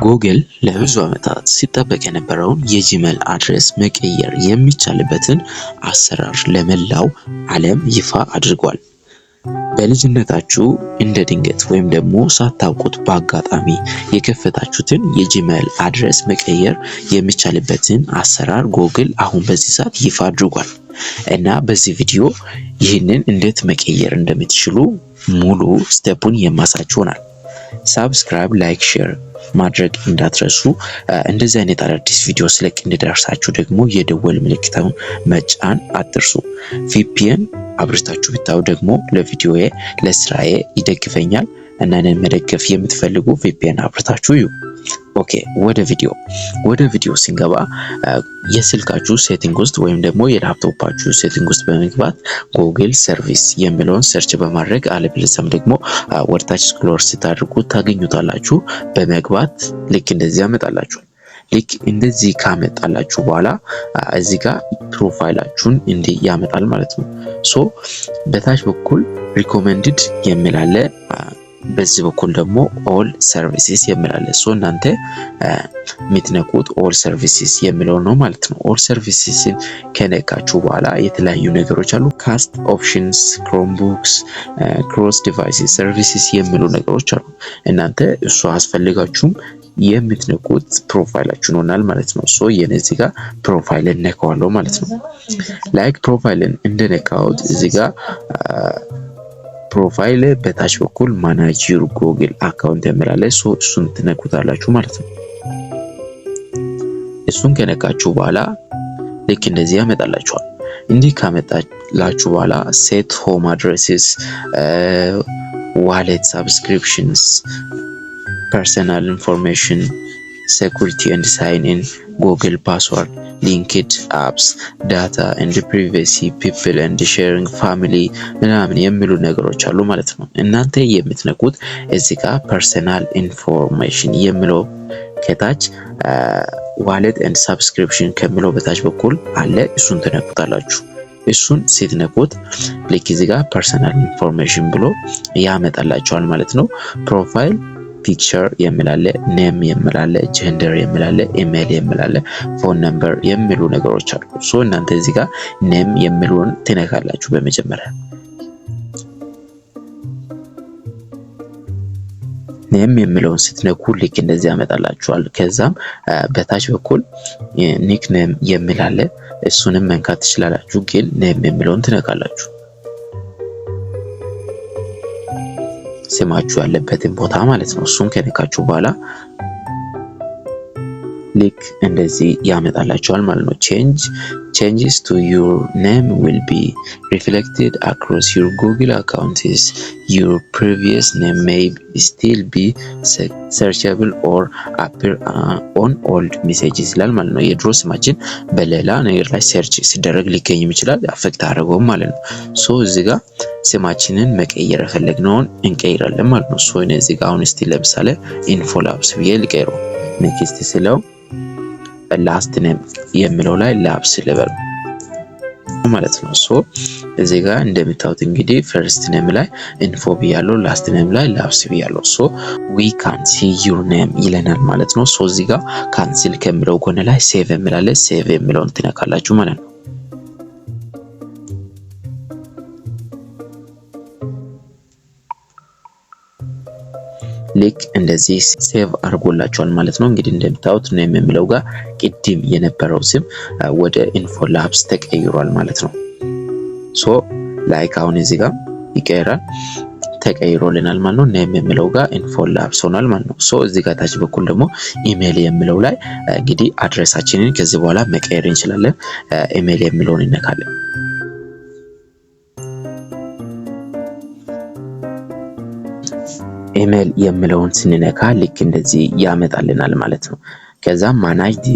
ጎግል ለብዙ ዓመታት ሲጠበቅ የነበረውን የ Gmail address መቀየር የሚቻልበትን አሰራር ለመላው ዓለም ይፋ አድርጓል። በልጅነታችሁ እንደ ድንገት ወይም ደግሞ ሳታውቁት በአጋጣሚ የከፈታችሁትን የ Gmail address መቀየር የሚቻልበትን አሰራር ጎግል አሁን በዚህ ሰዓት ይፋ አድርጓል። እና በዚህ ቪዲዮ ይህንን እንዴት መቀየር እንደምትችሉ ሙሉ step ኡን የማሳያችሁ ይሆናል። Subscribe፣ like፣ share ማድረግ እንዳትረሱ። እንደዚህ አይነት አዳዲስ ቪዲዮ ስለቅ እንዲደርሳችሁ ደግሞ የደወል ምልክቱን መጫን አትርሱ። VPN አብርታችሁ ብታዩ ደግሞ ለቪዲዮዬ ለስራዬ ይደግፈኛል እና እኔን መደገፍ የምትፈልጉ VPN አብርታችሁ እዩ። Okay፣ ወደ ቪዲዮ ስንገባ የስልካችሁ setting ውስጥ ወይም ደግሞ የ laptop ኣችሁ setting ውስጥ በመግባት Google service የሚለውን search በማድረግ፣ አለበለዚያም ደግሞ ወደታች scroll ስታደርጉ ታገኙታላችሁ። በመግባት ልክ እንደዚህ ያመጣላችኋል። ልክ እንደዚህ ካመጣላችሁ በኋላ እዚህ ጋር profile ኣችሁን እንዲህ ያመጣል ማለት ነው። So በታች በኩል recommended የሚል አለ። በዚህ በኩል ደግሞ all services የሚል አለ። So እናንተ የምትነኩት all services የሚለው ነው ማለት ነው። All services ን ከነካችሁ በኋላ የተለያዩ ነገሮች አሉ። Cast options፣ Chromebooks፣ cross devices services የሚሉ ነገሮች አሉ። እናንተ እሱ አያስፈልጋችሁም፣ የምትነኩት profile ኣችሁን ይሆናል ማለት ነው። So የኔ እዚህ ጋር profile ን ነካዋለሁ ማለት ነው። Like profile ን እንደነካሁት እዚህ ጋር profile በታች በኩል manage your Google account የሚል አለ። So እሱን ትነኩታላችሁ ማለት ነው። እሱን ከነካችሁ በኋላ ልክ እንደዚህ ያመጣላችኋል። እንዲህ ካመጣላችሁ በኋላ set home addresses፣ wallet subscriptions፣ personal information፣ security and sign in፣ Google password፣ linked apps፣ data and privacy፣ people and sharing፣ family ምናምን የሚሉ ነገሮች አሉ ማለት ነው። እናንተ የምትነኩት እዚህ ጋር personal information የሚለው ከታች wallet and subscription ከሚለው በታች በኩል አለ። እሱን ትነኩታላችሁ። እሱን ስትነኩት ልክ እዚህ ጋር personal information ብሎ ያመጣላችኋል ማለት ነው። Profile picture የሚል አለ፣ name የሚል አለ፣ gender የሚል አለ፣ ኢሜል የሚል አለ፣ phone number የሚሉ ነገሮች አሉ። So እናንተ እዚህ ጋር name የሚለውን ትነካላችሁ። በመጀመሪያ name የሚለውን ስትነኩ ልክ እንደዚህ ያመጣላችኋል። ከዛም በታች በኩል nickname የሚል አለ። እሱንም መንካት ትችላላችሁ፣ ግን name የሚለውን ትነካላችሁ። ስማችሁ ያለበትን ቦታ ማለት ነው። እሱን ከነካችሁ በኋላ ልክ እንደዚህ ያመጣላችኋል ማለት ነው። Changes to your name will be reflected across your Google accounts. Your previous name may still be searchable or appear on old messages ይላል ማለት ነው። የድሮ ስማችን በሌላ ነገር ላይ search ሲደረግ ሊገኝም ይችላል፣ affect አያደርገውም ማለት ነው። So እዚህ ጋር ስማችንን መቀየር የፈለግነውን እንቀይራለን ማለት ነው። So እዚህ ጋር አሁን እስቲ ለምሳሌ Info Labs ብዬ ልቀይረው። Next ስለው last name የሚለው ላይ Labs ልበል ማለት ነው። So እዚህ ጋር እንደምታዩት እንግዲህ first name ላይ Info ብያለሁ፣ last name ላይ Labs ብያለሁ። So we can see your name ይለናል ማለት ነው። So እዚህ ጋር cancel ከሚለው ጎን ላይ save የሚል አለ፣ save የሚለውን ትነካላችሁ ማለት ነው። ልክ እንደዚህ save አድርጎላችኋል ማለት ነው። እንግዲህ እንደምታዩት name የሚለው ጋር ቅድም የነበረው ስም ወደ Info Labs ተቀይሯል ማለት ነው። So like አሁን እዚህ ጋር ይቀየራል፣ ተቀይሮልናል ማለት ነው። Name የሚለው ጋር Info Labs ሆኗል ማለት ነው። So እዚህ ጋር ታች በኩል ደግሞ ኢሜል የሚለው ላይ እንግዲህ address ኣችንን ከዚህ በኋላ መቀየር እንችላለን። ኢሜል የሚለውን እንነካለን። ኢሜል የሚለውን ስንነካ ልክ እንደዚህ ያመጣልናል ማለት ነው። ከዛም manage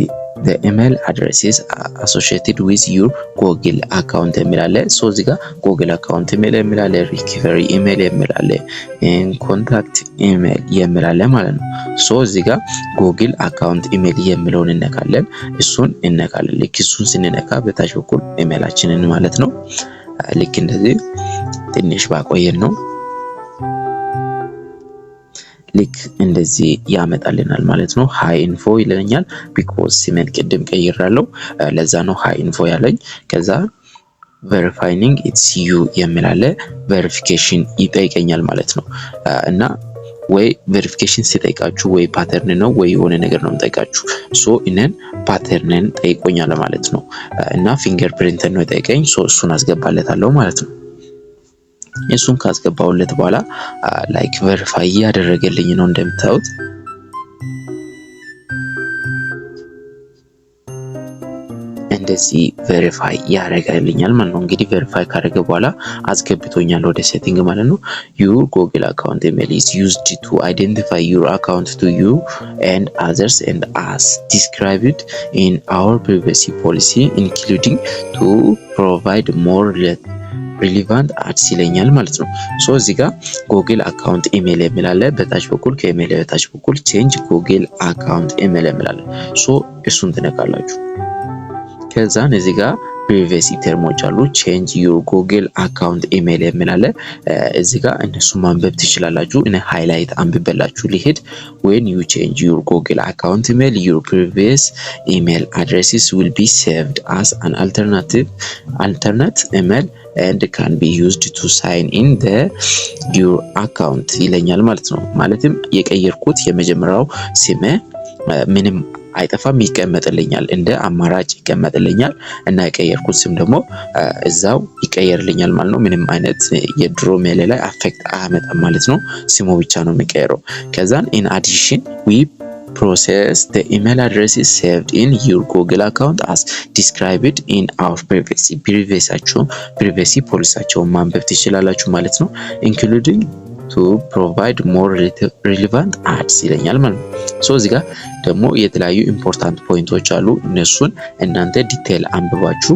email addresses associated with your Google account የሚል አለ። So እዚህ ጋር Google account email የሚል አለ፣ recovery email የሚል አለ፣ contact email የሚል አለ ማለት ነው። So እዚህ ጋር Google account email የሚለውን እንነካለን። እሱን እንነካለን። ልክ እሱን ስንነካ በታች በኩል ኢሜላችንን ማለት ነው፣ ልክ እንደዚህ ትንሽ ባቆየን ነው፣ ልክ እንደዚህ ያመጣልናል ማለት ነው። "Hi Info" ይለኛል። Because ስሜን ቅድም ቀይራለሁ፣ ለዛ ነው "Hi Info" ያለኝ። ከዛ "Verifying it's you" የሚል አለ። Verification ይጠይቀኛል ማለት ነው። እና ወይ verification ሲጠይቃችሁ ወይ pattern ነው ወይ የሆነ ነገር ነው የሚጠይቃችሁ። So እኔን pattern ን ጠይቆኛል ማለት ነው። እና fingerprint ን ነው የጠየቀኝ። So እሱን አስገባለታለሁ ማለት ነው። እሱን ካስገባሁለት በኋላ like verify እያደረገልኝ ነው እንደምታዩት። እንደዚህ verify ያደርግልኛል ማለት ነው። እንግዲህ verify ካደረገ በኋላ አስገብቶኛል ወደ setting ማለት ነው። "Your Google account email is used to identify your account to you and others and as described in our privacy policy, including to provide more relevant ads" ይለኛል ማለት ነው። So እዚህ ጋር Google account email የሚል አለ። በታች በኩል ከኢሜል በታች በኩል "Change Google account email" የሚል አለ። So እሱን ትነካላችሁ። ከዛን እዚህ ጋር privacy term ኦች አሉ። "Change your Google account email" የሚል አለ። እዚህ ጋር እነሱ ማንበብ ትችላላችሁ። እኔ highlight አንብቤላችሁ ልሂድ። "When you change your Google account email, your previous email addresses will be saved as an alternative alternate email and can be used to sign in the your account" ይለኛል ማለት ነው። ማለትም የቀየርኩት የመጀመሪያው ስሜ ምንም አይጠፋም፣ ይቀመጥልኛል፣ እንደ አማራጭ ይቀመጥልኛል እና የቀየርኩት ስም ደግሞ እዛው ይቀየርልኛል ማለት ነው። ምንም አይነት የድሮ mail ላይ affect አያመጣም ማለት ነው። ስሙ ብቻ ነው የሚቀየረው። ከዛን "In addition, we process the email addresses saved in your Google account as described in our privacy" privacy privacy policy ያቸውን ማንበብ ትችላላችሁ ማለት ነው፣ "including to provide more relevant ads" ይለኛል ማለት ነው። So እዚህ ጋር ደግሞ የተለያዩ important point ኦች አሉ። እነሱን እናንተ detail አንብባችሁ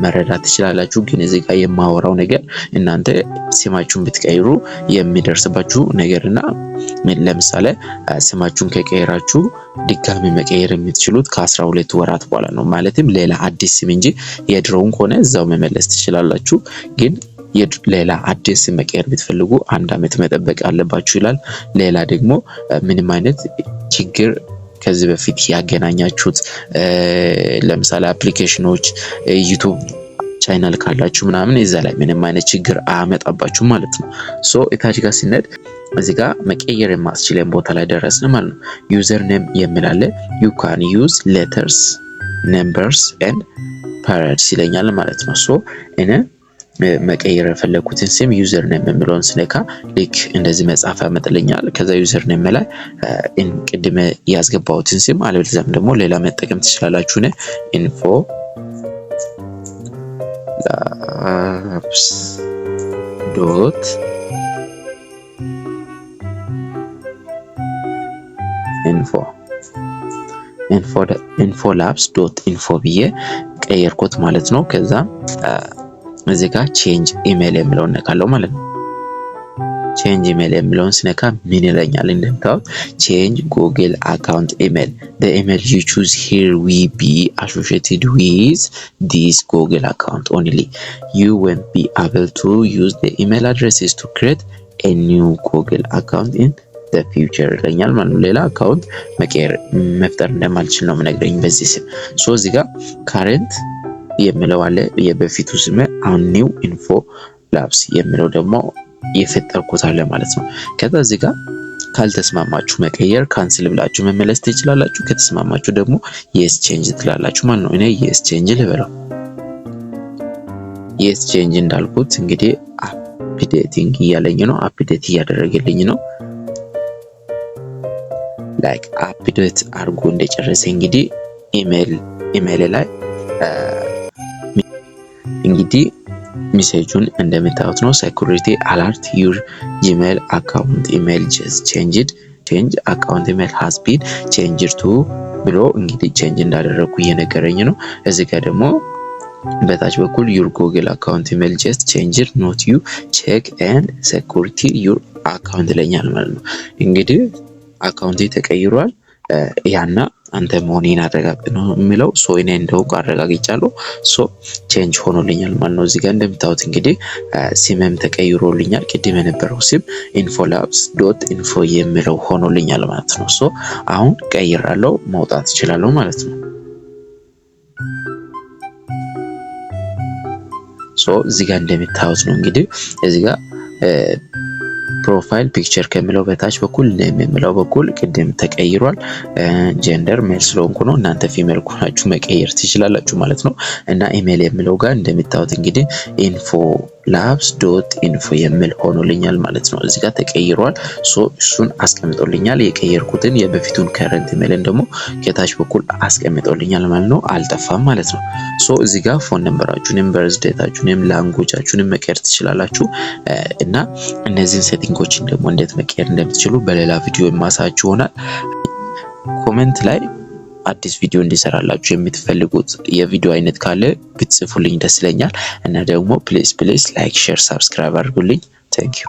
መረዳት ትችላላችሁ። ግን እዚህ ጋር የማወራው ነገር እናንተ ስማችሁን ብትቀይሩ የሚደርስባችሁ ነገር እና ለምሳሌ ስማችሁን ከቀየራችሁ ድጋሚ መቀየር የምትችሉት ከ12 ወራት በኋላ ነው። ማለትም ሌላ አዲስ ስም እንጂ የድሮውን ከሆነ እዛው መመለስ ትችላላችሁ። ግን ሌላ አዲስ ስም መቀየር ብትፈልጉ አንድ አመት መጠበቅ አለባችሁ ይላል። ሌላ ደግሞ ምንም አይነት ችግር ከዚህ በፊት ያገናኛችሁት ለምሳሌ application ኖች፣ YouTube channel ካላችሁ ምናምን እዛ ላይ ምንም አይነት ችግር አያመጣባችሁም ማለት ነው። So እታች ጋር ስንሄድ እዚህ ጋር መቀየር የማስችለን ቦታ ላይ ደረስን ማለት ነው። "Username" የሚል አለ። "You can use letters, numbers and periods" ይለኛል ማለት ነው። So እኔ መቀየር የፈለኩትን ስም username የሚለውን ስነካ ልክ እንደዚህ መጻፍ ያመጣልኛል። ከዛ username ላይ ቅድም ያስገባሁትን ስም አለበለዚያም ደግሞ ሌላ መጠቀም ትችላላችሁ። እኔ infolabs.info, infolabs.info ብዬ ቀየርኩት ማለት ነው። ከዛ እዚህ ጋር "Change email" የሚለውን ነካለው ማለት ነው። "Change email" የሚለውን ስነካ ምን ይለኛል? እንደምታዩት "Change Google account email. The email you choose here will be associated with this Google account only. You won't be able to use the email addresses to create a new Google account in the future" ይለኛል ማለት ነው። ሌላ account መቀየር መፍጠር እንደማልችል ነው የሚነግረኝ በዚህ ስም። So እዚህ ጋር "Current" የሚለው አለ፣ የበፊቱ ስም። አሁን "New Info Labs" የሚለው ደግሞ የፈጠርኩት አለ ማለት ነው። ከዛ እዚህ ጋር ካልተስማማችሁ መቀየር cancel ብላችሁ መመለስ ትችላላችሁ። ከተስማማችሁ ደግሞ "Yes, change" ትላላችሁ ማለት ነው። እኔ "Yes, change" ልበለው። "Yes, change" እንዳልኩት እንግዲህ "Updating" እያለኝ ነው። Update እያደረገልኝ ነው። Like update አድርጎ እንደጨረሰ እንግዲህ ኢሜል ላይ እንግዲህ message ኡን እንደምታዩት ነው። "Security alert: your Gmail account email just changed. Change account email has been changed to" ብሎ እንግዲህ change እንዳደረግኩ እየነገረኝ ነው። እዚህ ጋር ደግሞ በታች በኩል "Your Google account email just changed, not you. Check and security your account" ይለኛል ማለት ነው። እንግዲህ account ኤ ተቀይሯል። ያና አንተ መሆኔን አረጋግጥ ነው የሚለው። So እኔ እንደሆንኩ አረጋግጫለሁ። So change ሆኖልኛል ማለት ነው። እዚህ ጋር እንደምታዩት እንግዲህ ስምም ተቀይሮልኛል። ቅድም የነበረው ስም infolabs.info የሚለው ሆኖልኛል ማለት ነው። So አሁን ቀይራለሁ፣ መውጣት እችላለሁ ማለት ነው። So እዚህ ጋር እንደምታዩት ነው እንግዲህ እዚህ ጋር profile picture ከሚለው በታች በኩል name የሚለው በኩል ቅድም ተቀይሯል። Gender male ስለሆንኩ ነው። እናንተ female ከሆናችሁ መቀየር ትችላላችሁ ማለት ነው። እና ኢሜል የሚለው ጋር እንደምታዩት እንግዲህ infolabs.info የሚል ሆኖልኛል ማለት ነው። እዚህ ጋር ተቀይሯል። So እሱን አስቀምጦልኛል። የቀየርኩትን የበፊቱን current email ን ደግሞ ከታች በኩል አስቀምጦልኛል ማለት ነው። አልጠፋም ማለት ነው። So እዚህ ጋር phone number ኣችሁንም birth date ኣችሁንም language ኣችሁንም መቀየር ትችላላችሁ። እና እነዚህን setting ኦችን ደግሞ እንዴት መቀየር እንደምትችሉ በሌላ ቪዲዮ የማሳያችሁ ይሆናል። Comment ላይ አዲስ ቪዲዮ እንዲሰራላችሁ የምትፈልጉት የቪዲዮ አይነት ካለ ብትጽፉልኝ ደስ ይለኛል። እና ደግሞ please please like፣ share፣ subscribe አድርጉልኝ። Thank you.